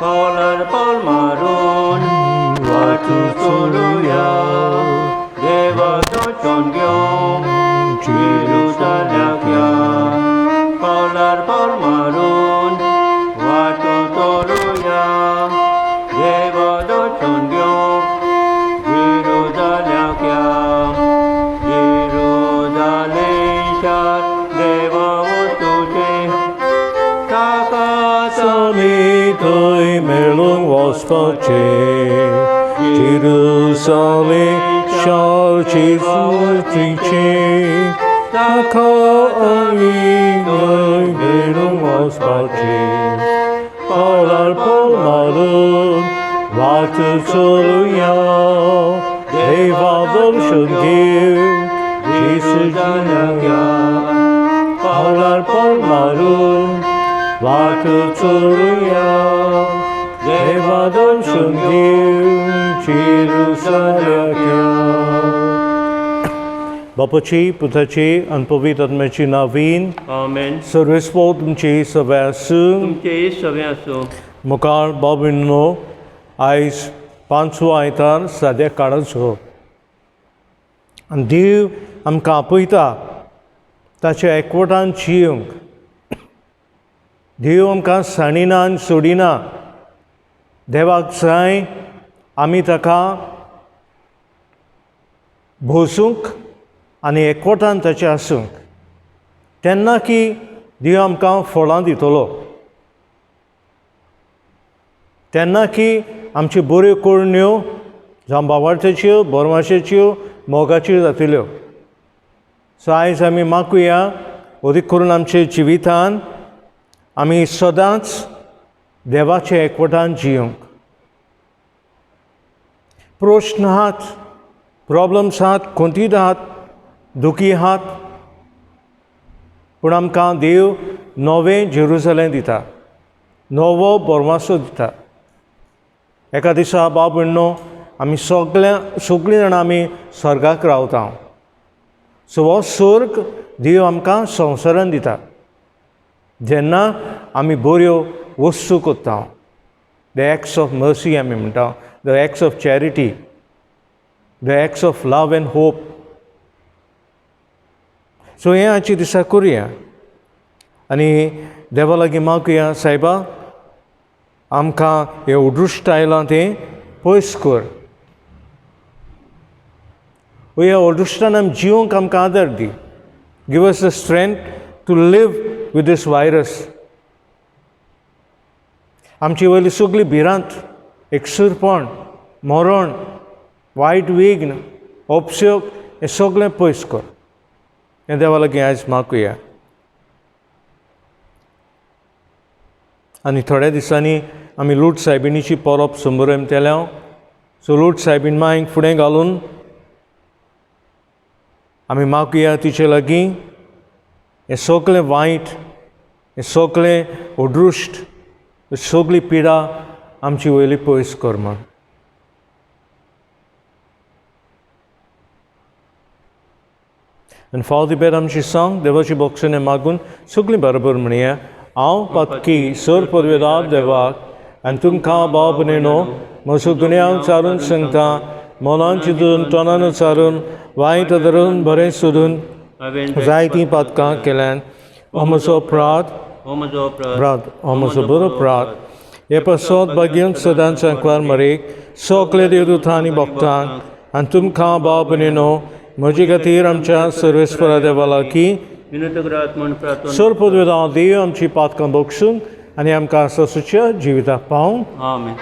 पावलार पावल मारून वाट चलुया देवा दर्शन घेवंक जेरुजाल्याक या पावलार पावल मारून वाट चलुया देवा दर्शन घेवंक जेरुजाल्याक या जेरुजालेम शार देवा वचुचें ताका आमी थंय मेळूंक वचपाचें जेरुसालेम शारची सुचीचें ताका आमी थंय मेळूंक वचपाचें पावलार पावल मारून वाट चलुया देवा दर्शन घेवन जेरुजाल्याक या पावलार पावल मारून वाट चलुया देवा दर्शन घेवन जेरुजाल्याक या. बापाची पुताची आनी पवित्र आत्म्याची नावीन. आमेन. सर्वेस्पोर तुमची सगळें आसूं. तुमचेय सगळें आसूं. मुखार बाबींनो, आयज पांचवो आयतार साद्या काळाचो आनी देव आमकां आपयता ताच्या एकवटान जिवंक. देव आमकां सांडिना आनी सोडिना. देवाक जाय आमी ताका भोसूंक आनी एकवटान ताचें आसूंक, तेन्ना की देव आमकां फळां दितलो, तेन्ना की आमच्यो बऱ्यो करण्यो जावं बावार्थाच्यो, बरमाशेच्यो, मोगाच्यो जातल्यो. सो आयज आमी मागुया अदीक करून आमच्या जिवितान आमी सदांच देवाच्या एकवटान जिवंक. प्रश्न आहात, प्रॉब्लम्स आहात, कोंतीद आहात, दुखी आहात, पूण आमकां देव नवें जेरुजालेम दिता, नवो बोरमासो दिता. एका दिसा बाब न्हू आमी सगळीं जाणां आमी स्वर्गाक रावता. सो हो स्वर्ग देव आमकां संवसारान दिता जेन्ना आमी बऱ्यो वस्तू करता. The acts of mercy आमी म्हणटा, the acts of charity, the acts of love and hope. So हें आजच्या दिसा करुया आनी देवा लागीं मागुया, सायबा आमकां हें अदृश्ट आयलां तें पयस कर, ह्या अदृश्टान आमी जिवंक आमकां आदार दी. Give us the strength to live with this virus. आमची वयली सगळी भिरांत, एकसूरपण, मरण, वायट विघ्न, अपशोक हें सगळें पयस कर. हें देवा लागीं आयज मागुया. आनी थोड्या दिसांनी आमी लूट सायबिणीची परब संबरयतले. सो लूट सायबीण मांयक फुडें घालून आमी मागुया तिचे लागीं हें सगळें वायट, हें सगळें अदृश्ट, सगळी पिडा आमची वयली पयस कर म्हण. आनी फावती बेर आमची सांग देवाची बोक्षणे मागून सगळीं बरोबर म्हणया. हांव पातकी सर परवेदार देवाक आनी तुमकां बाब न्हय म्हजो गुन्यांव चारून सांगता, मनान चिंतून, तोंडान चारून, वायट धरून, बरें सोदून जायतीं पातकां केल्यान. हो म्हजो अपराध, हो म्हजो बरो अपराध. हे पासत भाग्यन सदांच सांकवार मरेक सगळे देवदूतां भक्तांक आनी तुमकां बाब न्हय म्हजे खातीर आमच्या सर्वेस्परा देवा लागीं सर पदवेदां देव आमची पातकां बक्षून आनी आमकां ससूच्या जिविताक पावूं. आमेन.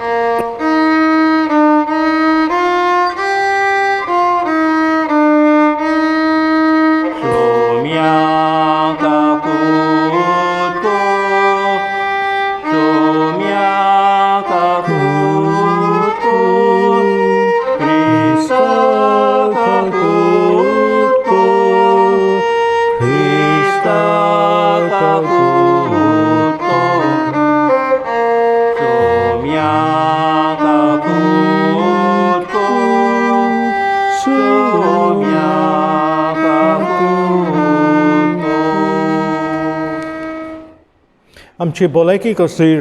आमची भलायकी कसली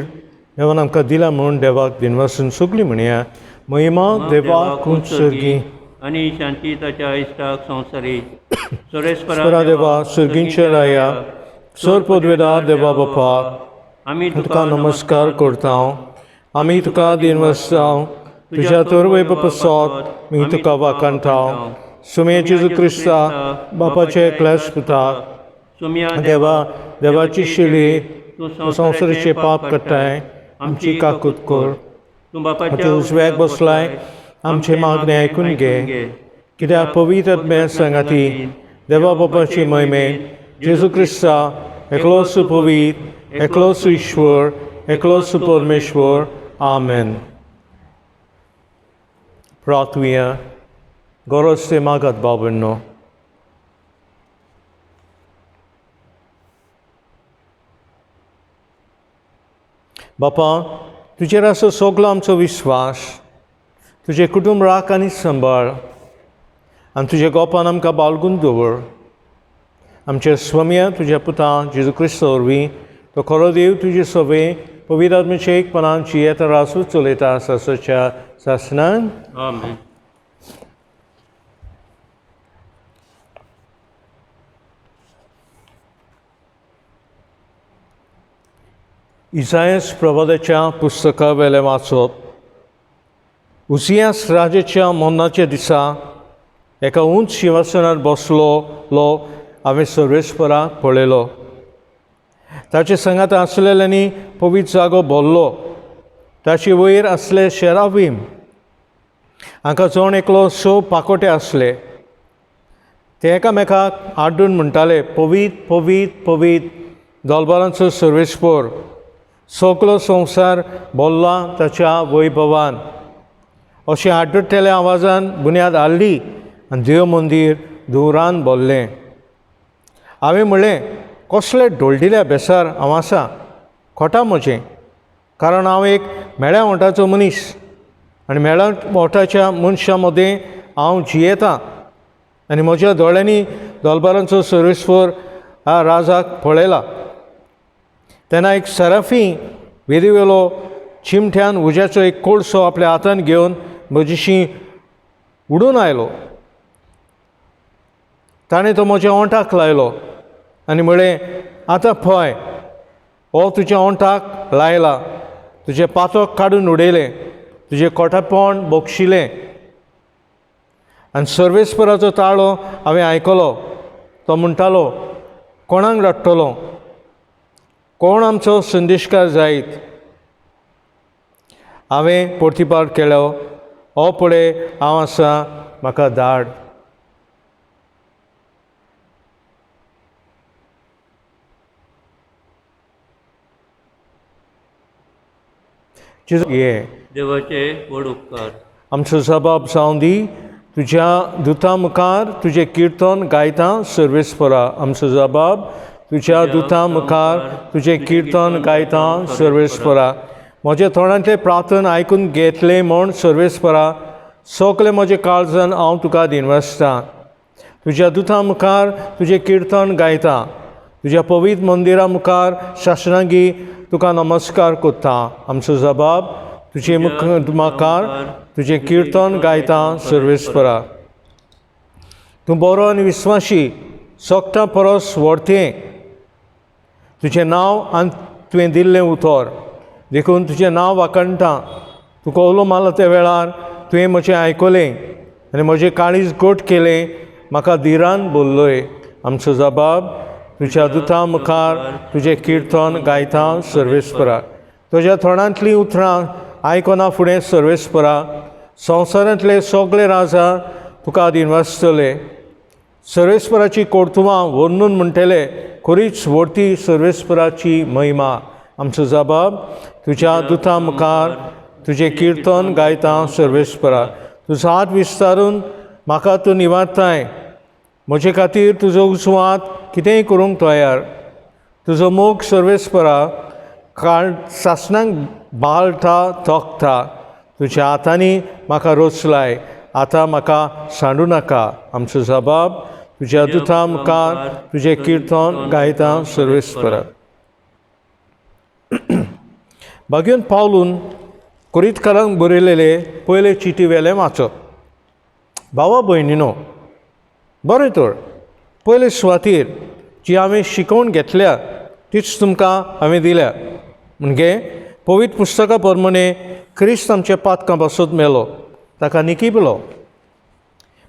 देवान आमकां दिला म्हूण देवाक दिनवासून सगळीं म्हणया. महिमा देवाक उंच सर्गी आनी शांती ताच्या इश्टाक संवसारी. स्परा देवा सर्गींच्या राया, सर पदवेदार देवा बापा, आमी तुका नमस्कार करता. आमी तुका दिनवासता, तुज्या तोरवय बापा मी तुका वाखाणता. सुमे जेजू क्रिस्ता बापाचे एकल्याच पुता, देवा देवाची शिली, तूं संवसाराचे पाप काडटाय, आमची काकूत कर. तूं उजव्याक बसलाय, आमचे मागणें आयकून घे. कित्याक पवित्र आत्म्या सांगाती देवा बापाची महिमे जेजू क्रिस्ता एकलोच पवित्र, एकलोच ईश्वर, एकलोच परमेश्वर. आमेन. प्रार्थुया. गरज ते मागात बाबांनो. बापा, तुजेर आसा सगलो आमचो विस्वास. तुजें कुटुंब राख आनी सांबाळ आनी तुज्या गोपान आमकां बाळगून दवर. आमच्या स्वामया तुज्या पुता जेजू क्रिस्ता वरवीं, तो खरो देव तुजे सवे पवित्र आत्म्याच्या एकपणान जियेता रासू चलयता आसा सासनान. आमेन. इसायस प्रवादाच्या पुस्तका वेलें वाचप. उसियास राजाच्या मरणाच्या दिसा एका उंच शिंवासनार बसलो लो हांवें सर्वेस्पराक पळयलो. ताचे सांगात आसलेल्यांनी पवित्र जागो भरलो. ताचे वयर आसले शेरावीम, हांकां जण एकलो 6 पाकोटे आसले. ते एकामेकाक आड्डून म्हणटाले, पवित्र पवित्र पवित्र दलबरांचो सर्वेस्पर, सगलो संवसार भरला ताच्या वैभवान. अशें आड्डुट्टेल्या आवाजान बुन्याद हाडली आनी देव मंदीर धुंवरान भरलें. हांवें म्हणलें, कसले ढोलडिल्या बेसार हांव आसा, खोटा म्हजें, कारण हांव एक मेळ्या वोंठाचो मनीस आनी मेळ्या वोंठाच्या मनशां मदें हांव जियेतां आनी म्हज्या दोळ्यांनी दलबरांचो सर्वेस्पर ह्या राजाक पळयला. तेन्ना एक सराफी वेदीवेलो चिमट्यान उज्याचो एक कोळसो आपल्या हातान घेवन म्हजीशी उडून आयलो. ताणें तो म्हज्या ओंठाक लायलो आनी म्हळें, आतां पळय, हो तुज्या ओंठाक लायला, तुजें पातक काडून उडयलें, तुजें कोटापण बक्षिलें. आनी सर्वेस्पराचो ताळो हांवें आयकलो. तो म्हणटालो, कोणाक धाडटलो, कोण आमचो संदेशकार जायत? हांवें प्रतिपाद केलो, हो पळय हांव आसा, म्हाका धाड. ये देवाचे व्हड उपकार. आमचो जबाब जावं दी, तुज्या दुता मुखार तुजें किर्तन गायता सर्वेस्परा. आमचो जबाब, तुज्या दुता मुखार तुजें किर्तन गायता सर्वेस्परा. म्हज्या तोंडांतलें प्रार्थन आयकून घेतलें म्हूण सर्वेस्परा, सगलें म्हजें काळजान हांव तुका दिनवासता. तुज्या दुता मुखार तुजें किर्तन गायता, तुज्या पवित्र मंदिरा मुखार शासनागी तुका नमस्कार करता. आमचो जबाब, तुजे मुखार तुजें किर्तन गायता सर्वेस्परा. तूं बरो आनी विस्वाशी, सोगटां परस व्हडतें तुजें नांव आनी तुवें दिल्लें उतर, देखून तुजें नांव वाखाणटा. तुका उलो मारलो त्या वेळार तुवें म्हजें आयकलें आनी म्हजें काळीज गोट केलें, म्हाका धिरान बोल्लोय. आमचो जबाब, तुज्या दुता मुखार तुजें किर्तन गायता सर्वेस्परा. तुज्या तोंडांतलीं उतरां आयकना फुडें सर्वेस्परा, संवसारांतले सगळे राजा तुका दिनवासतले. सर्वेस्पराची कर्तुबां वर्णून म्हणटले, खरीच व्हडती सर्वेस्पराची महिमा. आमचो जबाब, तुज्या दुता मुखार तुजें किर्तन गायता सर्वेस्परा. तुजो हात विस्तारून म्हाका तूं निवारताय, म्हजे खातीर तुजो उजवो हात कितेंय करूंक तयार. तुजो मोग सर्वेस्परा काळ सासणाक बाळटा तोखता. तुज्या हातांनी म्हाका रोचलाय, आतां म्हाका सांडू नाका. आमचो जबाब, तुज्या दुता मुखार तुजें किर्तन गायता सर्वेस्परा. भाग्यन पावलून कोरितकारांक बरयलेले पयले चिटी वेलें वाचप. भावा भयणीनो, बरें तर पयले सुवातेर जी हांवें शिकोवन घेतल्या तीच तुमकां हांवें दिल्या, म्हणजे पवित्र पुस्तका प्रमाणे क्रिस्त आमच्या पातकां पासत मेलो, ताका निकिपलो.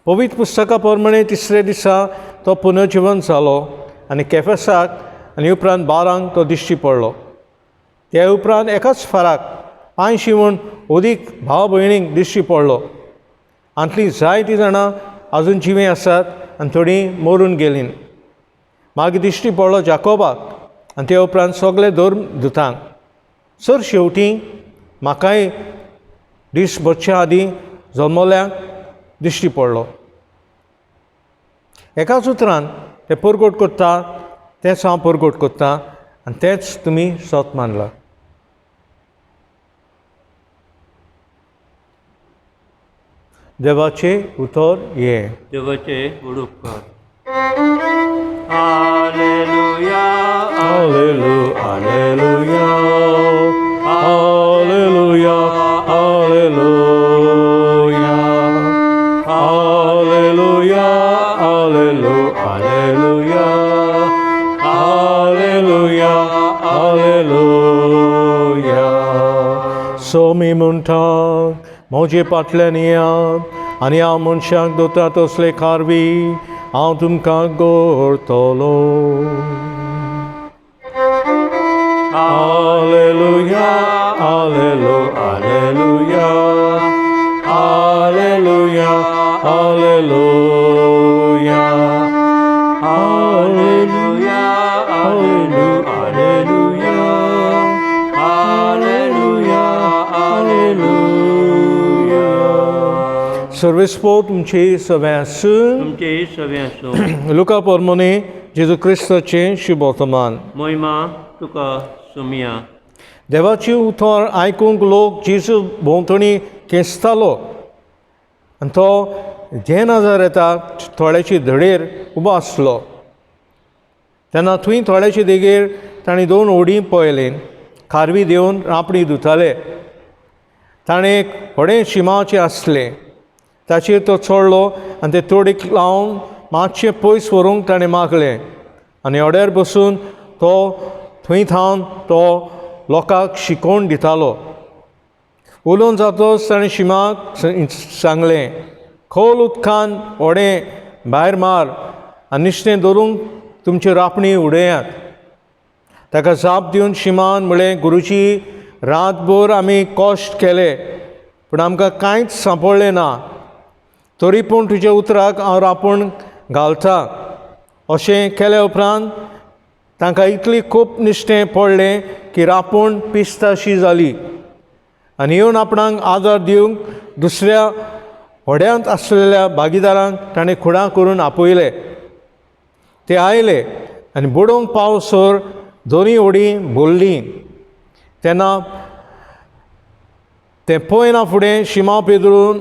पवित्र पुस्तका प्रमाणे तिसऱ्या दिसा तो पुनर्जिवन जालो आनी केफेसाक आनी उपरांत बारांक तो दिश्टी पडलो. त्या उपरांत एकाच फाराक 500 म्हूण अदीक भाव भयणींक दिश्टी पडलो. आंतलीं जायतीं जाणां आजून जिवीं आसात आनी थोडीं मरून गेलीं. मागीर दिश्टी पडलो जाकोबाक आनी त्या उपरांत सगळे धर्म दुतांक. सर शेवटी म्हाकाय दीस बसच्या आदीं जल्मल्यांक दिश्टी पडलो. एकाच उतरान ते परगट करता तेंच हांव परगट करता आनी तेंच तुमी सत मानलां. देवाचें उतर हें. देवाचे व्हड उपकार. Hallelujah, hallelujah, hallelujah, hallelujah, hallelujah, hallelujah, hallelujah, hallelujah, hallelujah. Somi म्हणटा म्हजे फाटल्यान येयात आनी हांव मनशाक दोता तसले खारवी हांव तुमकां गोरतलो. Hallelujah, hallelujah, hallelujah, hallelujah, hallelujah, hallelujah, hallelujah, hallelujah, hallelujah. सर्वेस्पो तुमचे सगळें आसूं. तुमचे सगळें आसूं. लुका परमोनी जेजू क्रिस्ताचें शुभवर्तमान. मोहिमा तुका सुमिया. देवाचें उतर आयकूंक लोक जेजू भोंवतणी खेंचतालो आनी तो जे नजर येता थोड्याची धडेर उबो आसलो. तेन्ना थंय थोड्याचे देगेर ताणें दोन होडीं पळयलीं, खारवी देवन रांपणी धुताले. ताणें एक व्हडें शिमाचें आसलें, ताचेर तो चडलो आनी ते तोडीक लावन मातशें पयस व्हरूंक ताणें मागलें आनी होड्यार बसून तो थंय थावन तो लोकांक शिकोवन दितालो. उलोवन जातच ताणें शिमाक सांगलें, खोल उदकान व्हडें भायर मार आनी नुस्तें धरूंक तुमची रांपणी उडयात. ताका जाप दिवन शिमान म्हळें, गुरुजी, रातभर आमी कश्ट केले पूण आमकां कांयच सांपडलें ना, तरी पूण तुज्या उतराक हांव रांपण घालता. अशें केल्या उपरांत तांकां इतली खूब नुस्तें पडलें की रांपण पिस्ताशी जाली आनी येवन आपणाक आदार दिवंक दुसऱ्या व्हड्यांत आसलेल्या भागीदारांक ताणें खुणां करून आपयले. ते आयले आनी बुडोवंक पावसर दोनी व्हडीं भरलीं. तेन्ना तें पळयना फुडें शिमांव पेदरून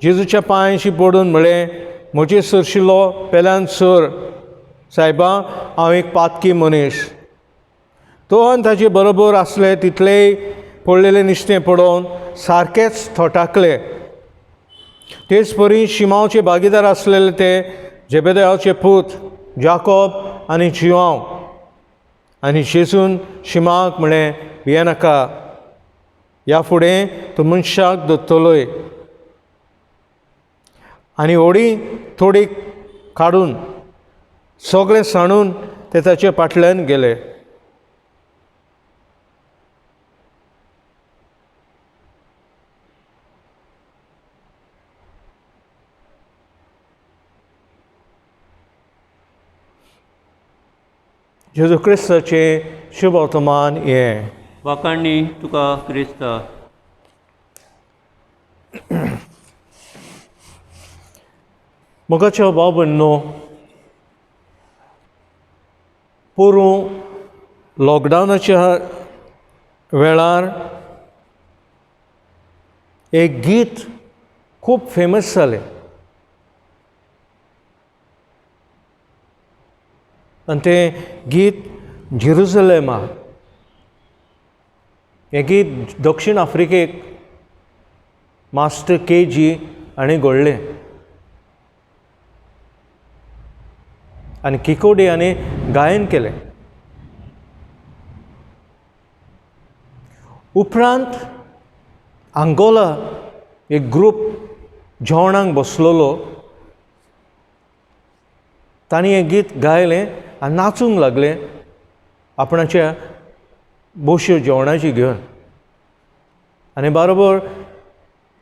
जेजूच्या पांयांशी पडून म्हळें, म्हजे सरशिल्लो पेल्यान सर सायबा, हांव एक पातकी मनीस. तो आनी ताचे बरोबर आसले तितलेय पडलेलें नुस्तें पळोवन सारकेच थोटाकले. तेच परी शिमांवचे भागीदार आसलेले ते जेबेदयाचे पूत जाकोब आनी जिवांव. आनी जेजून शिमाक म्हळें, भियेनाका, ह्या फुडें तूं मनशाक दोत्तलोय. आनी होडी थोडी काडून सगळें सांडून ते ताचे फाटल्यान गेले. जेजू क्रिस्ताचें शुभवर्तमान हें. वाखाणणी तुका क्रिस्ता. मोगाच्या भाव भयणींनो, पोरूं लॉकडावनाच्या वेळार एक गीत खूब फेमस जालें आनी तें गीत जेरुजलेमा. हें गीत दक्षिण आफ्रिकेक मास्टर के जी हाणें घडलें आनी किकोडे हाणें गायन केलें. उपरांत अंगोला एक ग्रूप जेवणाक बसलेलो, तांणी हें गीत गायलें आनी नाचूंक लागलें आपणाच्या बोश्यो जेवणाची घेवन, आनी बरोबर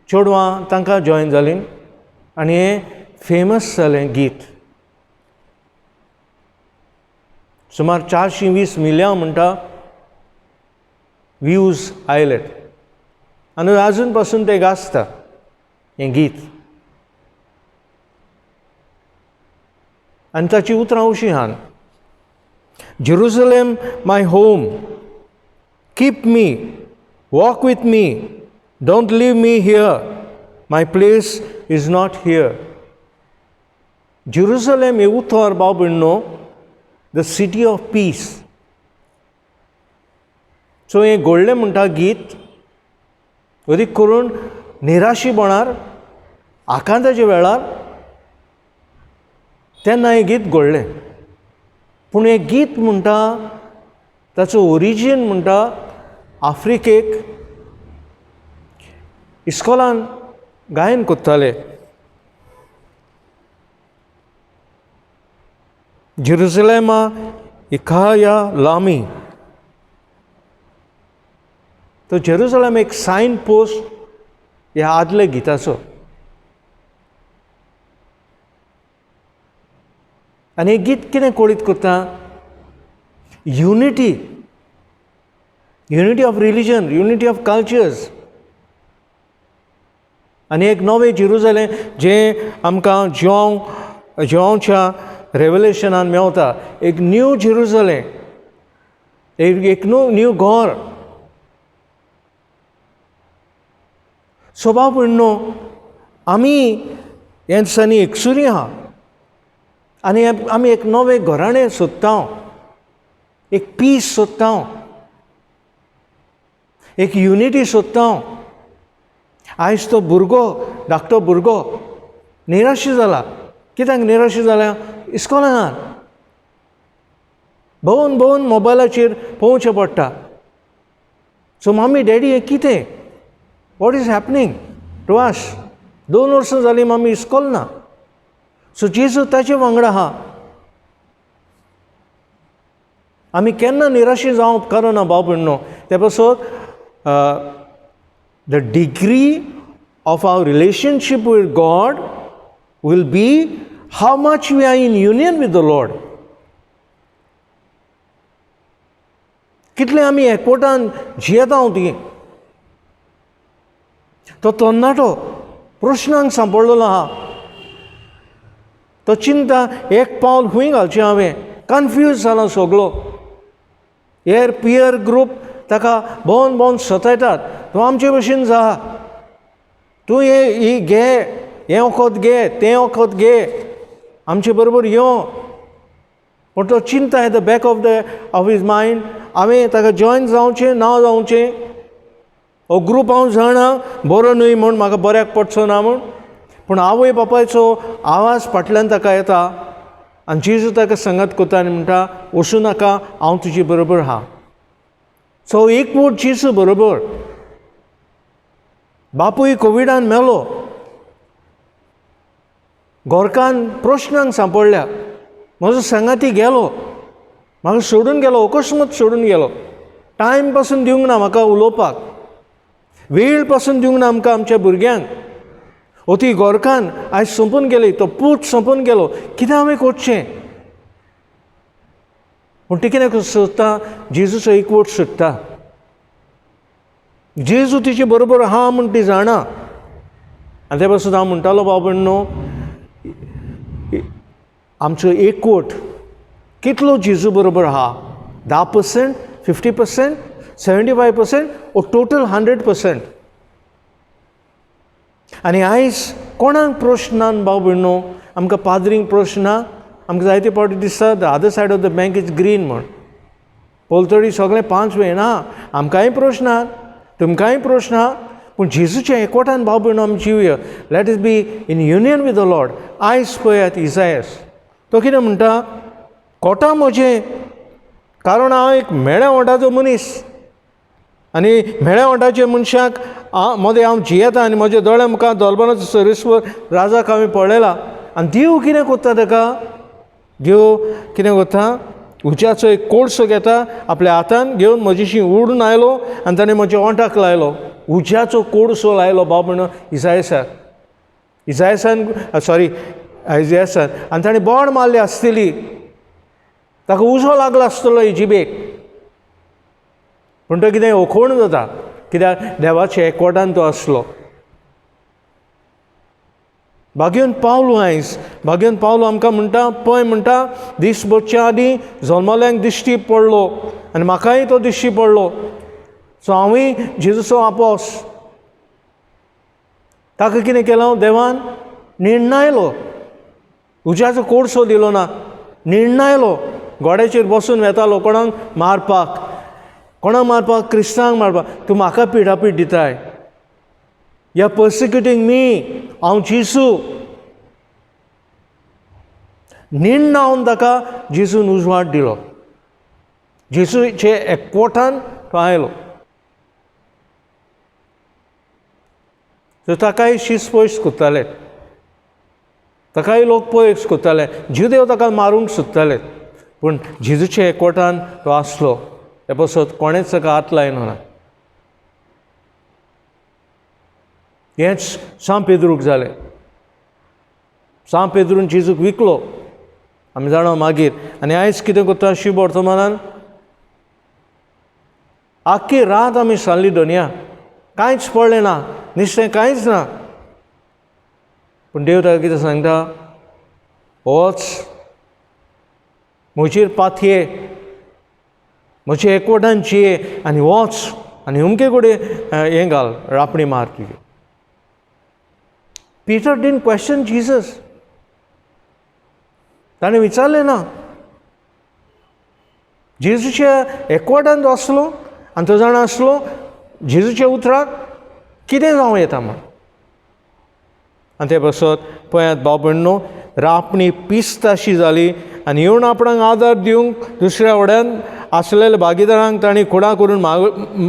चेडवां तांकां जॉयन जालीं आनी हें फेमस जालें गीत. सुमार 420 मिलयांव म्हणटा व्यूज आयले आनी आजून पासून ते गाजता हें गीत. आनी ताची उतरां अशीं आहात, Jerusalem my home, keep me, walk with me, don't leave me here, my place is not here. Jerusalem हें उतर भाव भयणो the city of peace. So हें घडलें म्हणटा गीत अदीक करून निराशीपणार आकांताच्या वेळार तेन्ना हें गीत घडलें. पूण हें गीत म्हणटा ताचो ओरिजीन म्हणटा आफ्रिकेक इस्कोलान गायन करताले. जेरुसलेमा इखाया लामी, तो जेरुसलेम एक सायन पोस्ट ह्या आदल्या गिताचो. आनी हें गीत कितें कळीत करता, unity, unity of religion, unity of cultures. आनी एक नवें जेरुसलेम जें आमकां जिवांच्या रेवलेशनान मेवता, एक न्यू जेरुसलेम, एक न्यू घर. सो भाव भयणो आमी ह्या दिसांनी एकसुरी आहा आनी आमी एक नवें घराणें सोदता, एक पीस सोदता, एक युनिटी सोदता. आयज तो भुरगो, धाकटो भुरगो निराशी जाला. कित्याक निराशी जाला? इस्कोलान भोंवन भोंवन मोबायलाचेर पळोवचें पडटा. सो मम्मी डॅडी हें कितें, what is happening to us? 2 वर्सां जालीं मम्मी इस्कोल ना. सो जेजू ताचे वांगडा आहा. आमी केन्ना निराशी जावप करना भाव भयणो. ते पासत the degree of our relationship with God will be how much we are in union with the Lord. कितले आमी एकवटान जियेता ती. तो तरणाटो प्रश्नांक सांपडलेलो आहा, तो चिंता एक पावल खंय घालचें हांवें, कन्फ्यूज जाला सगलो. हेर पियर ग्रूप ताका भोंवन भोंवन सतायतात, तूं आमचे भशेन जा, तूं हें घे, हें वखद घे, तें वखद घे, आमचे बरोबर यो. पूण तो चिंता at the back of the of his mind, हांवें ताका जॉयन जावचें ना जावचें, हो ग्रूप हांव जाणा बरो न्हय म्हूण, म्हाका बऱ्याक पडचो ना म्हूण. पूण आवय बापायचो आवाज फाटल्यान ताका येता आनी जेजू ताका सांगात करता आनी म्हणटा, वचूं नाका, हांव तुजे बरोबर आहा. सो एकवट जेजू बरोबर. बापूय कोविडान मेलो, घरकान्न प्रश्नांक सांपडल्या, म्हजो सांगाती गेलो, म्हाका सोडून गेलो, अकस्मात सोडून गेलो, टायम पासून दिवंक ना म्हाका उलोवपाक, वेळ पासून दिवंक ना आमकां आमच्या भुरग्यांक. ओ ती घरकान्न आयज सोंपून गेली, तो पूत सोंपून गेलो, कितें हांवें करचें? पूण ती कितें सोदता, जेजूचो एकवट सोदता. जेजू तिचे बरोबर आहा म्हूण ती जाणा. आनी ते पासून हांव म्हणटालो बाबा न्हू, आमचो एकवट कितलो जेजू बरोबर आहा, 10%, 50%, 75% ओ टोटल 100%. आनी आयज कोणाक प्रश्नान भाव भयणो, आमकां पाद्रींक प्रश्न, आमकां जायते फावटी दिसता the other side of the bank is green म्हूण. पलतडी सगळें पांचवें ना. आमकांय प्रश्न आहा, तुमकांय प्रश्न आहा, पूण जेजूच्या एकवटान भाव भयणो आमी जिवया. Let us be in union with the Lord. आयज पळयात इसायस तो कितें म्हणटा, कोटा म्हजें, कारण हांव एक मेळ्या वोंठाचो मनीस आनी म्हेळ्या वोंठाच्या मनशाक मदें हांव जियेता आनी म्हज्या दोळ्या मुखार दोलबनाचो सर्वेस्वर राजाक हांवें पळयला. आनी देव कितें करता ताका, देव कितें करता, उज्याचो एक कोळसो घेता आपल्या हातान घेवन म्हजेशी उडून आयलो आनी ताणें म्हज्या ओंठाक लायलो. उज्याचो कोळसो लायलो बाब म्हणून इजायसाक, इजायसान सॉरी आयजयासान, आनी ताणें बोड मारली आसतली, ताका उजो लागलो आसतलो जिबेक, पूण तो कितें ओखोण जाता, कित्याक देवाच्या एकवटान तो आसलो. भाग्यन पावलो आयज, भाग्यन पावलो आमकां म्हणटा, पळय म्हणटा, दीस बसच्या आदीं जल्मल्यांक दिश्टी पडलो आनी म्हाकाय तो दिश्टी पडलो. सो हांवूय जेजूचो आपोस. ताका कितें केलो देवान, निर्णायलो, उज्याचो कोळसो दिलो ना, निर्णायलो. घोड्याचेर बसून वेतालो कोणाक मारपाक, कोणाक मारपाक, क्रिस्तांक मारपाक. तूं म्हाका पिडापीड दिताय, you are persecuting मी, हांव जेजू. निर्णावन ताका जेजून उजवाड दिलो. जेजूचे एकवटान तो आयलो. सो ताकाय शीस पयस करताले, ताकाय लोक पयस करताले, जुदेव ताका मारूंक सोदताले, पूण जेजूच्या एकवटान तो आसलो. ते पासत कोणेच ताका हात लायलो ना. हेंच सांत पेद्रूक जालें. सांत पेद्रून जेजूक विकलो, आमी जाणा मागीर. आनी आयज कितें करता शिव वर्तमानान, आख्खी रात आमी सारली दोनया, कांयच पडलें ना, नुस्तें कांयच ना. पूण देव ताका कितें सांगता, वच म्हजेर पाथये, म्हजे एकवटान जिये आनी वच आनी अमके कडेन हें घाल, रापणी मार तुजी. पीटर डिडंट क्वेश्चन जीसस, ताणें विचारलें ना. जेजूच्या एकवटान तो आसलो आनी तो जाणा आसलो जेजूच्या उतराक कितें जावं येता म्हण. आनी ते पासत पळयात भाव भयणो, रापणी पिस्ताशी जाली आनी येवन आपणाक आदार दिवंक दुसऱ्या व्हड्यान आसलेल्या भागीदारांक तांणी खुणा करून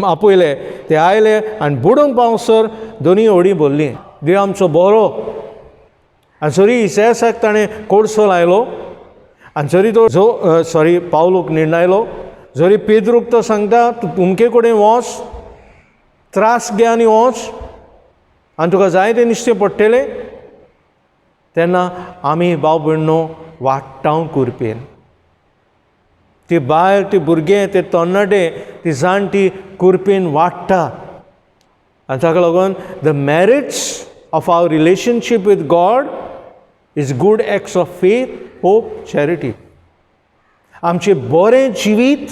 आपयले. ते आयले आनी बुडूंक पावसर दोनूय व्हडीं भरलीं. देव आमचो बरो. आनी सरी इसायाक ताणें कोळसो लायलो आनी जरी तो जो सॉरी पावलूक निर्णायलो, जरी पेद्रूक तो सांगता तूं तुमके कडेन वच, त्रास घे आनी वच आनी तुका जाय तें नुस्तें पडटलें, तेन्ना आमी भाव भयणो वाडटाव कुरपेन. ती बायल, ती भुरगें, ते तरणाटे, ती जाणटी कुरपेन वाडटा. आनी ताका लागून the merits of our relationship with God is good acts of faith, hope, charity. आमचें बरें जिवीत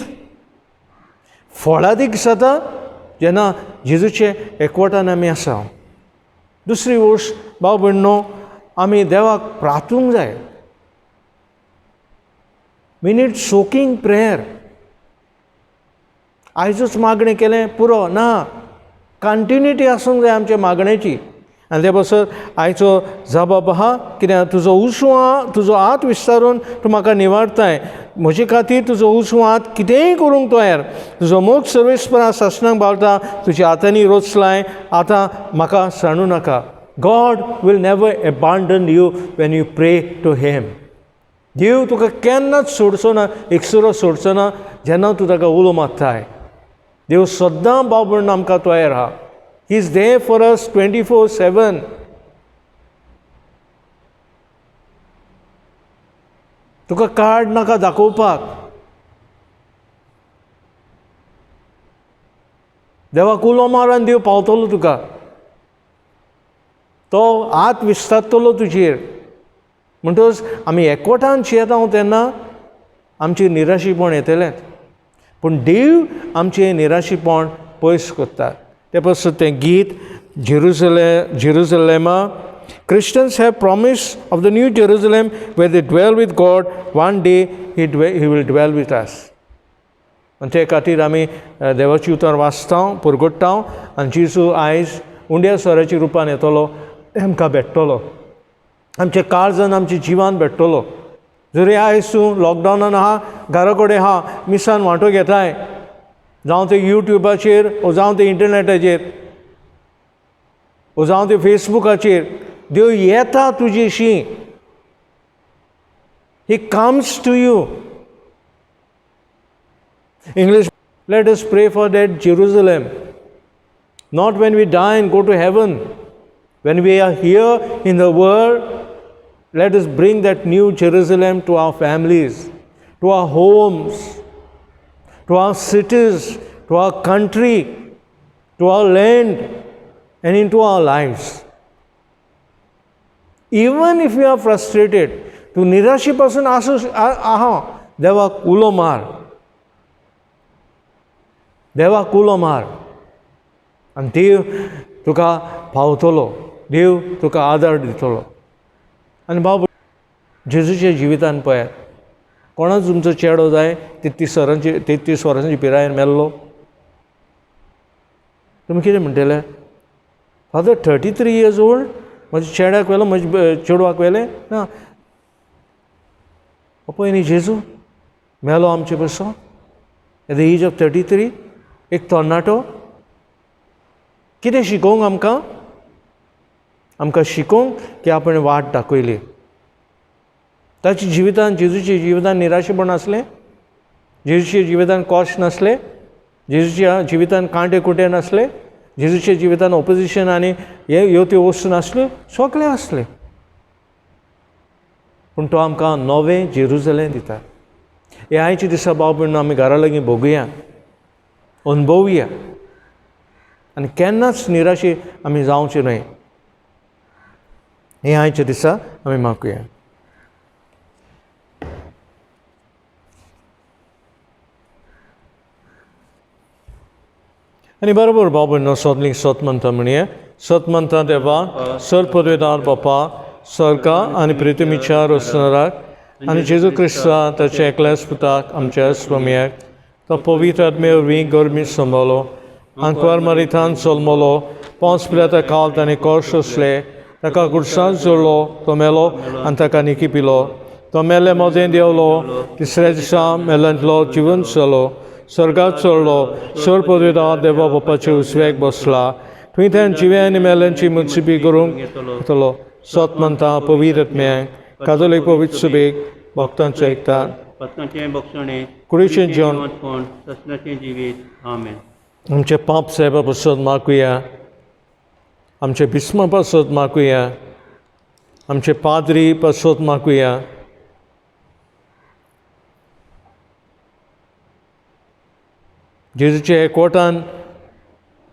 फळादीक जाता जेन्ना जेजूचे एकवटान आमी आसा. दुसरी गोश्ट भाव भयणो, आमी देवाक प्रार्थूंक जाय. We need soaking prayer. आयजूच मागणें केलें पुरो ना, कंटिन्युटी आसूंक जाय आमच्या मागणेची. आनी ते पासत आयचो जबाब आहा कित्याक तुजो उजवो तुजो हात विस्तारून तूं म्हाका निवारताय, म्हजे खातीर तुजो उजवो हात कितेंय करूंक तयार, तुजो मोग सर्वेस्परा सासणाक बावता, तुज्या हातांनी रोचलाय, आतां म्हाका सांडू नाका. God will never abandon you when you pray to him. देव तुका केन्नाच सोडचो ना, एकसुरो सोडचो ना जेन्ना तूं ताका उलो मारताय. देव सद्दां भाव भयण आमकां तयार आहा. He is there for us 24/7. तुका कार्ड नाका दाखोवपाक, देवाक उलो मार आनी देव पावतलो तुका, तो हात विस्तारतलो तुजेर. म्हणटकच आमी एकवटान जियेता तेन्ना आमचें निराशीपण येतलें, पूण देव आमचें निराशीपण पयस करता. ते पासून तें गीत जेरुजलेमा, Christians have promise of the new Jerusalem where they dwell with God. One day he will dwell with us. आनी ते खातीर आमी देवाची उतर वाचता, परगट्टा आनी जेजू आयज उंड्या सोऱ्याच्या रुपान येतलो, आमकां भेट्टलो, आमच्या काळजान, आमच्या जिवान भेट्टलो. जरी आयज तूं लॉकडावनान आहा, घरा कडेन आहा, मिसान वांटो घेताय, जावं ते युट्यूबाचेर ओ जावं ते इंटरनेटाचेर ओ जावं ते फेसबुकाचेर, देव येता तुजेशी. He comes to you. English, let us pray for that Jerusalem. Not when we die and go to heaven. When we are here in the world, let us bring that new Jerusalem to our families, to our homes, to our cities, to our country, to our land, and into our lives. Even if you are frustrated, तूं निराशे पासून आसूं आहा, देवाक उलो मार, देवाक उलो मार आनी देव तुका पावतलो, देव तुका आदार दितलो. आनी बाबू जेजूच्या जिवितान पळयात, कोणाच तुमचो चेडो जाय 33 वर्सांची पिरायेन मेल्लो, तुमी कितें म्हणटले? फादर 33 इयर्स ओल्ड, म्हज्या चेड्याक व्हेलो, म्हज्या चेडवाक व्हेलें ना. पळय न्ही, जेजू मेलो आमचे पसो एट the age of 33, एक तरणाटो. कितें शिकोवंक आमकां? आमकां शिकोवंक की आपण वाट दाखयली. ताच्या जिवितान, जेजूच्या जिवितान निराशेपण आसलें, जेजूच्या जिवितान कश्ट नासले, जेजूच्या जिवितान कांटे कुटे नासले, जेजूच्या जिवितान ऑपोजिशन आनी हे ह्यो त्यो वस्तू नासल्यो, सगळें आसलें. पूण तो आमकां नवें जेरुजलेम दिता. हे आयच्या दिसा भाव भयण आमी घरा लागीं भोगुया, अनुभवया आनी केन्नाच निराशे आमी जावचे न्हय. हे आयच्या दिसा आमी मागुया. आनी बरोबर भाव भयण सोदली सत म्हणटा म्हणये, सत म्हणटा देवा सर पदवेदार बापा सर्गा आनी प्रितमीच्या रसनराक आनी जेजू क्रिस्ता ताच्या एकल्याच पुताक आमच्या स्वामयाक तो पवित्र आत्मे वरवीं गरमी सांबाळ्ळो, आंकवार मारिथान जल्मलो, पावस पिलाता काल ताणें कश्ट सोंसले, ताका गुडसांत जोडलो, तो मेलो आनी ताका निकी पिलो, तो मेल्ले मदें देंवलो, तिसऱ्या दिसा मेल्ल्यांतलो जिवंत जालो, स्वर्गात चडलो, सर पदवेदार देवा बापाचे उजव्याक बसला, थंय त्यान जिव्या आनी मेल्ल्यांची मुन्सिपी करूंक येतलो. सत म्हणटा पवित्र आत्म्याक कातोलीक पवित्र सुबेक भक्तांचो एकता पत्नाचें बक्षणें कुडीचें जेवण ससनाचें जिवीत. आमेन. आमचे पाप साहेबा पासत मागुया, आमचे बिस्मा पासत मागुया, आमचे पाद्री पासत मागुया, जेजूच्या एकवटान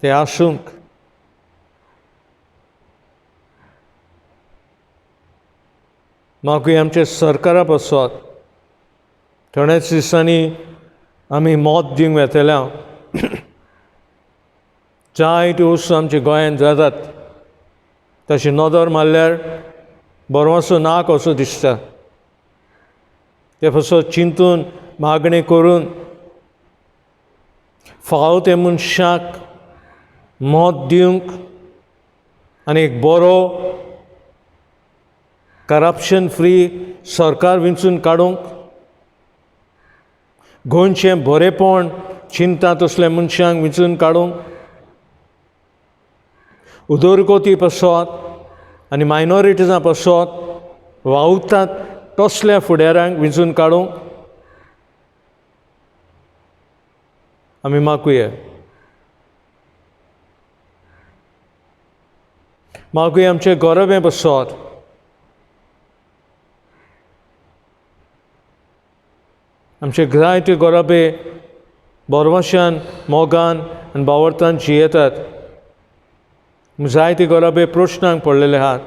ते आसूंक, मागुया आमच्या सरकारा पासत. थोड्याच दिसांनी आमी मत दिवंक वेतल्या, जायत्यो वस्तू आमच्या गोंयांत जातात, तशी नदर मारल्यार बरवासो ना कसो दिसता. ते पासत चिंतून मागणी करून फावो ते मनशाक मत दिवंक आनी एक बरो करप्शन फ्री सरकार विंचून काडूंक, गोंयचें बरेपण चिंता तसल्या मनशांक विंचून काडूंक, उदरगती पासत आनी मायनॉरिटीजां पासत वावुरतात तसल्या फुडाऱ्यांक विंचून काडूंक आमी मागुया. मागुया आमचे गोरबे पासत, आमचे जायते गोरबे बरवाशान मोगान आनी बावडतान जियेतात, जायते गोरबे प्रश्नांक पडलेले आहात.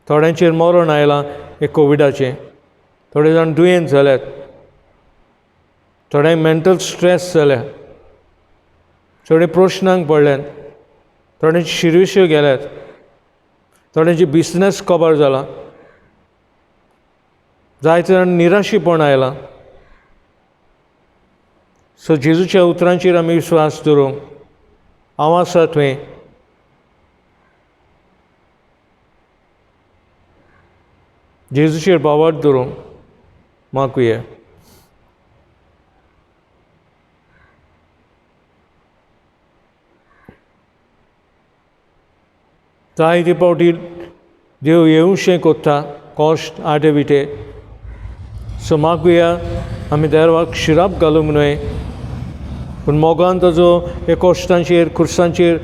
थोड्यांचेर मरण आयलां हे कोविडाचें, थोडे जाण दुयेंत जाल्यात, थोड्यांक मेंटल स्ट्रेस जाल्या, थोडे प्रश्नांक पडल्यात, थोड्यांची शिरविश्यो गेल्यात, थोड्यांची बिजनस कबर जाला. जायते जाण निराशीपण आयलां. सो जेजूच्या उतरांचेर आमी विश्वास दवरूंक, हांव आसा तुवें. जेजूचेर भावार्थ दवरूंक मागुया. जायते फावटी देव येवशें कोत्ता कश्ट आटे विटे. सो मागुया आमी देवाक शिराप घालूंक न्हय, पूण मोगान ताजो हे कश्टांचेर खुर्सांचेर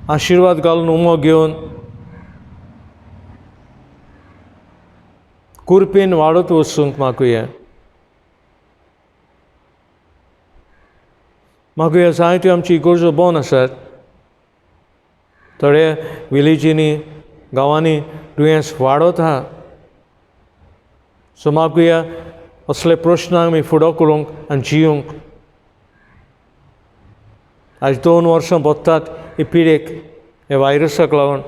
आशिर्वाद घालून उमो घेवन कुरपेन वाडत वचूंक मागुया. मागुया जायत्यो आमची इगर्जो बंद आसात, थोड्या विलेजींनी गांवांनी दुयेंस वाडत आहा. सो मागुया असले प्रस्न आमी फुडो करूंक आनी जिवंक. आयज 2 वर्सां भोगतात हे पिडेक, हे व्हायरसाक लागून,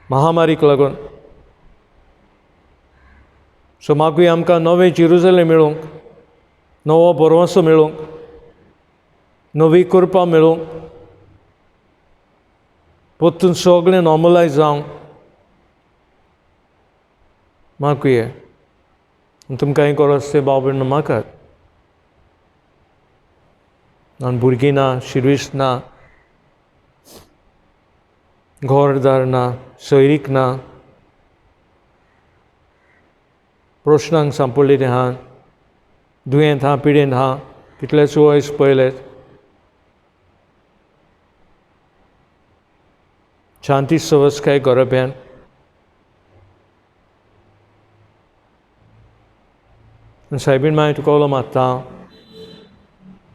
महामारीक लागून. सो मागुया आमकां नवें जेरुजलेम मेळूंक, नवो भरवंसो मेळूंक, नवी कृपा मेळूंक, परतून सगळें नॉर्मलायज जावंक मागुया. तुमकां हें गरज तें भाव भयण मागात. आनी भुरगीं ना, शिर्वीस ना, घरदार ना, सोयरीक ना, प्रश्नांक सांपडलें आहा, दुयेंत आहा, पिडेंत आहा, कितलेच वयस पळयलें. शांती सवसकाय घराब्यान. सायबीण माय तुका उलो मारता,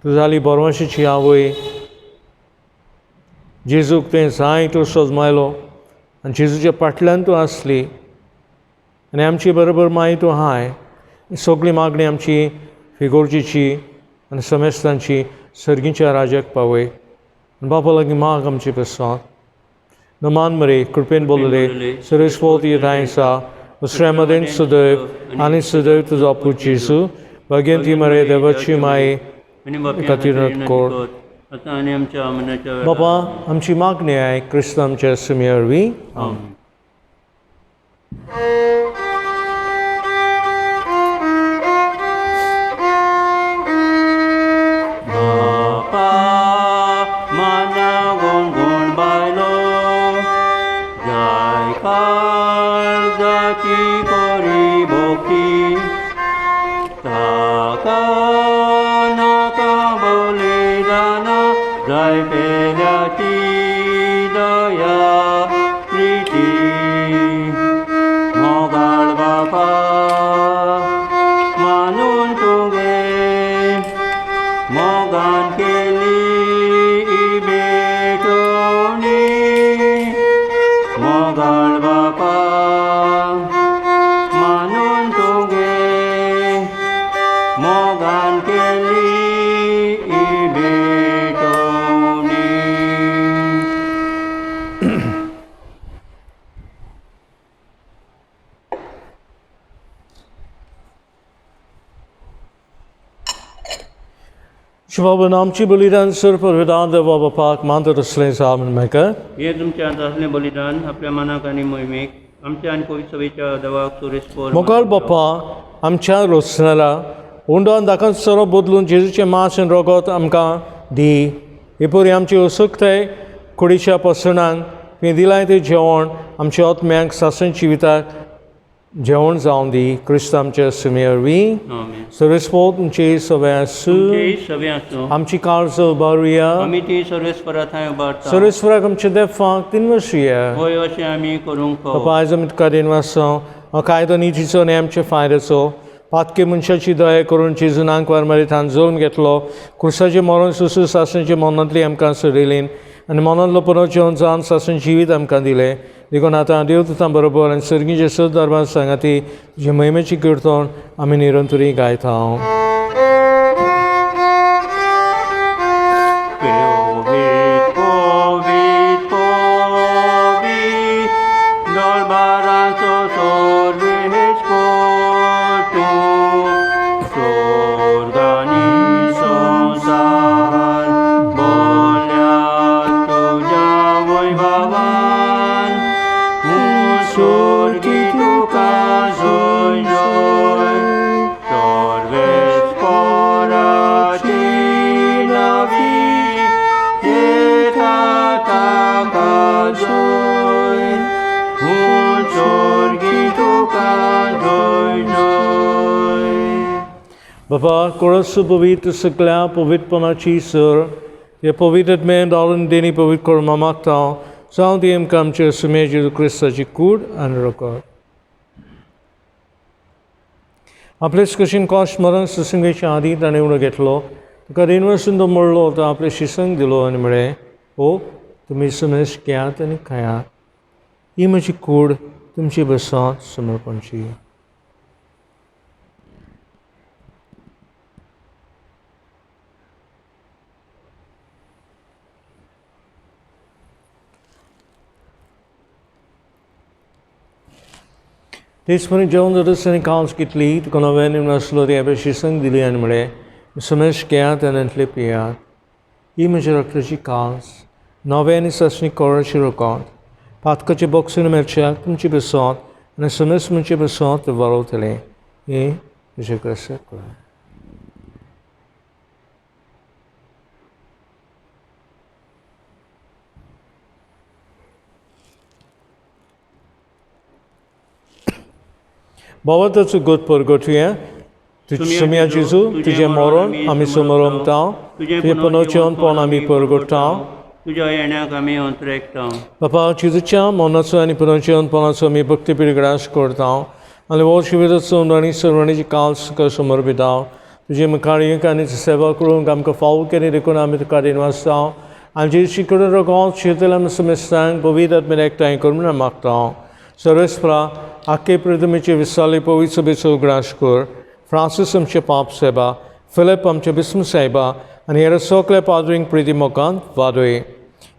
तूं जाली बरवंशीची आवय. जेजूक तुवें जाय तो सजमायलो आनी जेजूच्या फाटल्यान तूं आसली आनी आमची बरोबर माय तूं आहाय. सगळी मागणी आमची फिगोर्जीची आनी समेस्तांची सर्गीच्या राजाक पावय. बापा लागीं माग आमची प्रस्ताव. नमान मरे कृपेन बोलले सरस्वती आसा दुसऱ्या मदेन सदैव आनी सदैव तुजो पूत जेजू भाग्यंती मरे देवाची माये खातीर कोर. बाबा आमची मागणी आहे क्रिस्त आमच्या सुमे वरवीं. आमेन. शिवाबन आमची बलिदान सर परवेदान देवा बापाक मानत असलें जावन म्हाका हे तुमच्या असलें बलिदान आपल्या मनाक आनी मोहिमेक आमच्या आनी पवित्र सभेच्या देवाक सुरेश मोगाळ बापा आमच्या रोसणाला उंडो आनी दाकान सोरो बदलून जेजूचें मांस आनी रगत आमकां दी. हे परी आमची असक्ताय कुडीच्या पसणांक तुवें दिलां तें जेवण आमच्या आत्म्यांक सासन जिविताक जेवण जावन दी. क्रिस्त आमच्या सुमे वरवीं. सर्वेस्पर तुमचे सगळे आसूं. आमची काळज उबारुया. आमी ती सर्वेस्परा थंय उबारता. सर्वेस्पराक आमच्या देवाक दिनवासुया. हय अशें आमी करूंक फावो. बापा आयज आमी तुका दिनवासता कायदो नितीचो आनी आमच्या फायद्याचो. पातके मनशाची दया करून जेजून आंकवार मरेथान जल्म घेतलो, क्रुसाचें मरण सोसून सासणाचे मरणांतली आमकां सोडयली आनी मनांतलो पुनर्जीवन जावन सासण जिवीत आमकां दिलें. देखून आतां देव तुतां बरोबर आनी सर्गीचे सद दरबार सांगाती तुजे महिमेची किर्तन आमी निरंतरी गायता. बाबा कोरस पवित्र सगळ्या पवित्रपणाची सर हे पवित्र आत्म्यान धाडून देणी पवित्र करून मागता जावं ती आमकां आमच्या सुमे जेजू क्रिस्ताची कूड आनी रगत. आपलेच कशीन कॉश मरण ससंगेच्या आदी ताणें उणो घेतलो, तुका रिनवसून तो मोडलो, तो आपले शिसंग दिलो आनी म्हळें, ओ तुमी समेस घेयात आनी खायात, ही म्हजी कूड तुमची बसात समर्पणची. तेच परी जेवण जातच ताणें कांस घेतली, तुका नव्यान नासलो ती आपल्या शिसंग दिली आनी म्हळें, समेस घेयात आनी तातूंतलें पियात, ही म्हज्या रक्ताची कांस नवें आनी सासणी कोराची रगत, पातकाचे बक्षीण मेळच्याक तुमची बसत आनी समेस म्हणचे बसत वरवतलें, हें म्हजें ग्रस्त करा. बाबा ताचो गोत परगटुया. सुमया जेजू तुजें मरण आमी समरमता, तुजें पुनर्जीवनपण आमी परगट्टा, तुज्या येण्याक आमी अंतरेकता. बापा जेजूच्या मरणाचो आनी पुनर्जीवनपणाचो आमी भक्ती पिडग्रास करता आनी हो शिविराचो आनी सर्वणीची काल तुका समर्पिता. तुजे मुखार एक आनी सेवा करूंक आमकां फावो केली देखून आमी तुका रिनवासता आनी जेजूची कडून रगत शितल आमी समेस्तांक पवित्र आत्म्यान एकठांय करून म्हूण मागता. सर्वेस्परा आखे प्रथमेचे विसाले पवित्र सभेचो उगडास कर. फ्रांसीस आमचे पाप सायबा, फिलिप आमचे बिस्म सायबा आनी हेर सगळे पाद्रींक प्रिती मोगान वादय.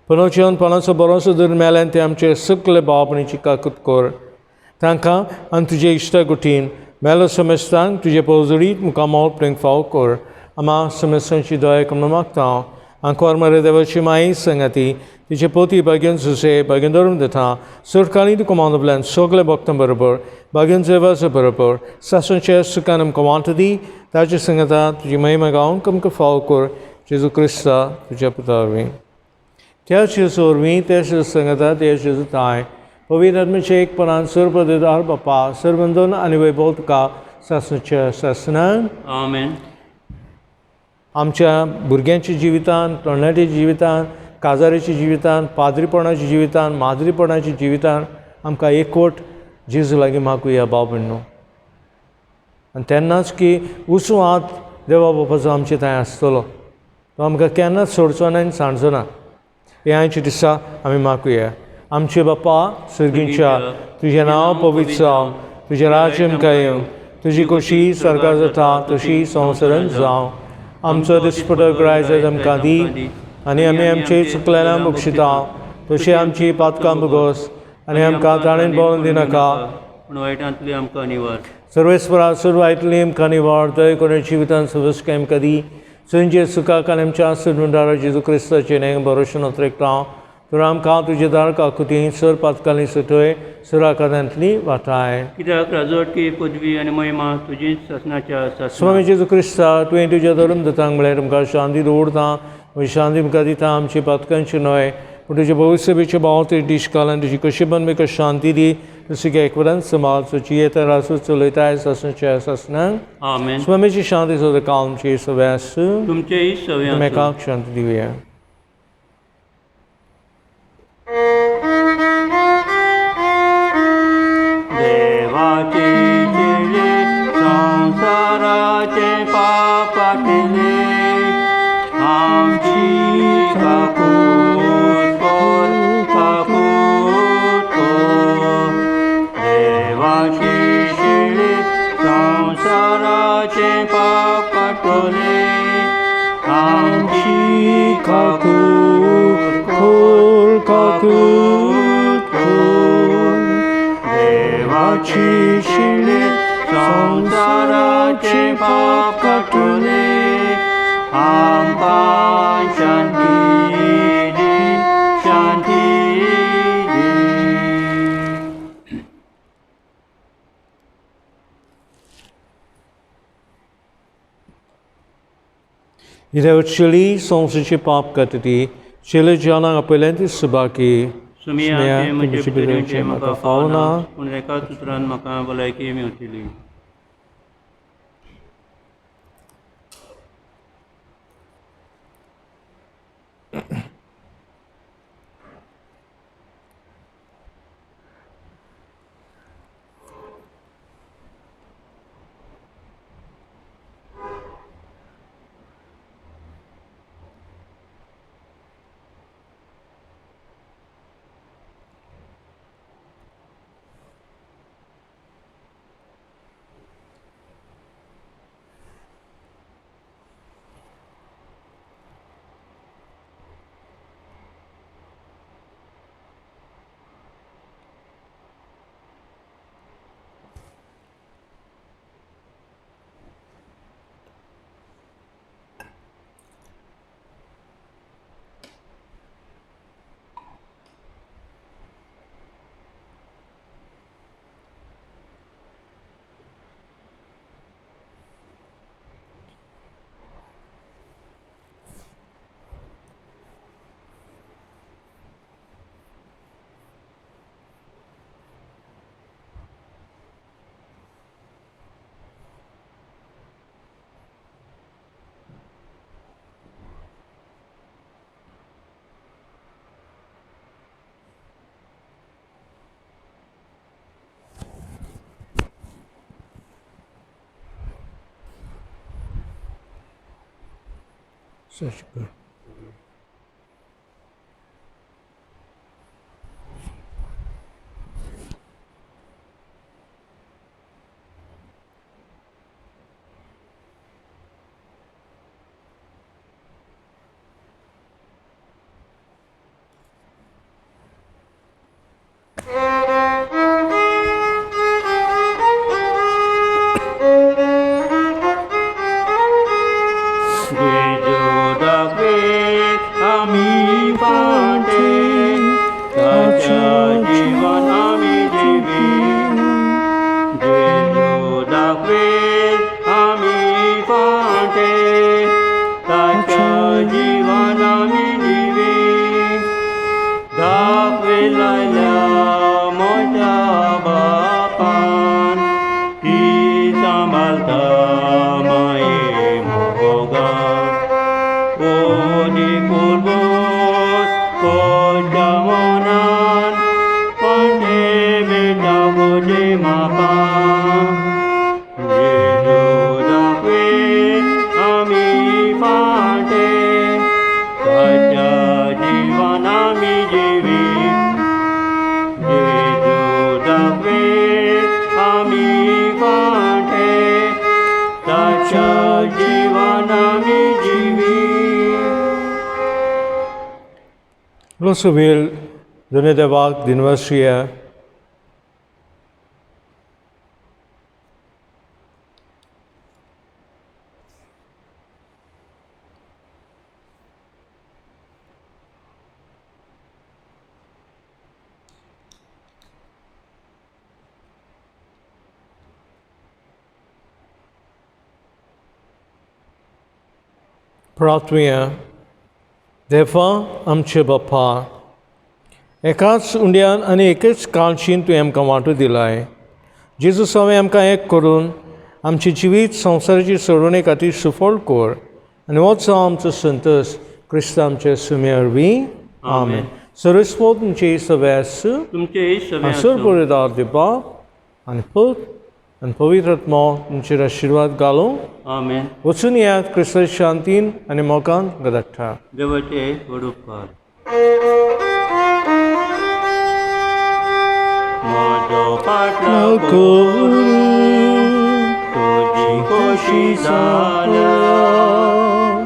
पुनर्जीवनपणाचो बरोसो धरून मेल्यान ते आमचे सगळे भावपणीची काकूत कर. तांकां आनी तुजे इश्टागुटीन मेलो समेस्तांक तुजे पवजडीत मुखामोल प्रेंक फावो कर. आमा समेस्तांची दया करून मागता. आंकोर मरे देवाची माई संगाती तिचे पोती भाग्यन सुसे भाग्यन धरून दिता सरकारी तुका मानवल्यान सगळे भक्तां बरोबर भाग्यन जेवाचे बरोबर सासूच्या सुखान आमकां वांटो दी. ताचे संगता तुजी महिमा गावंक आमकां फावो कर. जेजू क्रिस्ता तुज्या पुता वरवीं, त्या जेजू वरवीं, त्या जेजू संगता, त्या जेजू ताय पवित्र आत्म्याच्या एकपणान सर्वपदार बापा सर्वंदन आनी वैभव तुका सासूच्या सासनान. आमेन. आमच्या भुरग्यांच्या जिवितान, तरणाट्याच्या जिवितान, काजाराच्या जिवितान, पाद्रीपणाच्या जिवितान, माद्रीपणाच्या जिवितान आमकां एकवट जेजू लागीं मागुया भाव भयणो. आनी तेन्नाच की उसू हात देवा बापाचो आमचे थंय आसतलो, तो आमकां केन्नाच सोडचो ना आनी सांडचो ना. हे आयच्या दिसा आमी मागुया. आमचे बापा सर्गींच्या, तुजें नांव पवित्र जावं, तुजें राज्य आमकां येवं, तुजी खोशी स्वर्गार जाता तशी संवसारांत जावं. आमचो दिसपटो ग्रायज आमकां दी आनी आमी आमचे चुकलेल्या बक्षिता तशी आमची पातकां भोगोस आनी आमकां ताणें बळून दिनाका, पूण वायटांतली आमकां निवार. सर्वेस्परा सर्व वायटली आमकां निवार. दया करून जिवितान सदस्काय आमकां दी, संजे सुखाक आनी आमच्या आसुंदारा जेजू क्रिस्ताचें नेम भरोशेन अत्रेकता. तर आमकां तुजे दार काकुती सर पातकाली सुटय सर आकारांतली वाटाय. कित्याक राजवटकी पदवी आनी महिमा तुजीच सासणाच्या सासणाक. स्वामी जेजू क्रिस्ता तुवें तुज्या धर्म दतांक म्हळें, तुमकां शांती दवरता, म्हजी शांती तुमकां दिता, आमची पातकांची न्हय पूण तुजे भविश्यभेचे भाव तुजी दीश काल आनी तुजी कशी बन म्हाका शांती दी, तशी एकवरान सांबाळ चोची येता रासू चलयताय सासणाच्या सासणाक. आमेन. स्वामीची शांती सदां काल आमची सगळें आसूं, तुमचेय सगळें आसूं. एकामेकाक शांती दिवया. देवाचे चेले संवसाराचे पाप काडटले, आमची काकूत कर, काकूत कर. देवाचे चेले संवसाराचे पाप काडटले, आमची काकूत कर, काकूत कर. देवाची शिले संवसाराचे पाप काडटले, आमकां शांती दी, शांती दी. देवाची संवसाराचे पाप काडटा ती चेले जाणांक आपयल्यान ती सुबाकी. सुमिया म्हजे भितरचें म्हाका फावना, पूण एकाच उतरान म्हाका भलायकी मेवतली. सत श्री अकाल. जेजू दाखयत आमी फाटे ताच्या जिवन आमी जिवी. जेजू दाखयत आमी फाटे ताच्या जिवन आमी जिवी. दाखयलायल्या म्हज्या बापान ती सांबाळता माये मोगान. ओदी कुर्बोस कोच्या मनान पंडे बेटा गोजे मापा. जेजू दाखयत आमी फाटे ताच्या जिवन आमी जिवी. जेजू दाखयत आमी फाटे ताच्या जिवन आमी जिवी. लोसोवेल दोने देवाक दिनवासिया. प्रार्थुया. देवा आमचे बापा, एकाच उंड्यान आनी एकच काळशीन तुवें आमकां वांटो दिलाय. जेजू स्वामी आमकां एक करून आमचें जिवीत संवसाराची सोडवणे खातीर सुफळ कर आनी हो जावं आमचो संतोश क्रिस्त आमचे सुम्या वरवीं. आमेन. सर्वेस्पोत तुमचे सगळे आसूं. तुमचे सगळे हांसर आसूं. बरेदार देवा आनी पूत आनी पवित्र आत्मो तुमचेर आशिर्वाद घालूं. आमेन. वचून येयात क्रिस्ताच्या शांतीन आनी मोगान गदट्टा. देवाचे व्हड उपकार. म्हजो पाटलो करूं तुजी खोशी जाल्या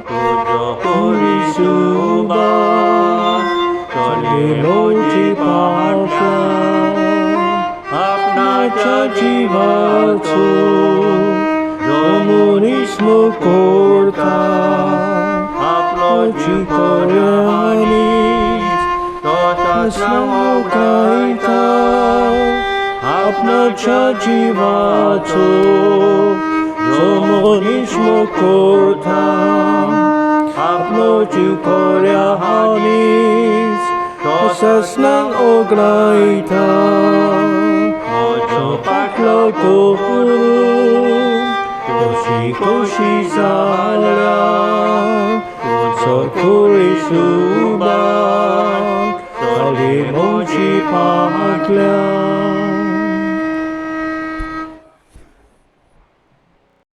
तुजो कोरी सुबा चले म्हजी पाटल्या आपणाच्या जिवाचो जो मनीस करता आपलो जीव कोऱ्यांनी तो सासणां उगायता. आपणाच्या जिवाचो जो मनीस करता आपलो जीव कोऱ्या हानीस तो सासणां ओगडायता. म्हजो पाटलो करून खोशी खोशी जाल्या तुजो कोरी सुबा चले म्हजी पाटल्या.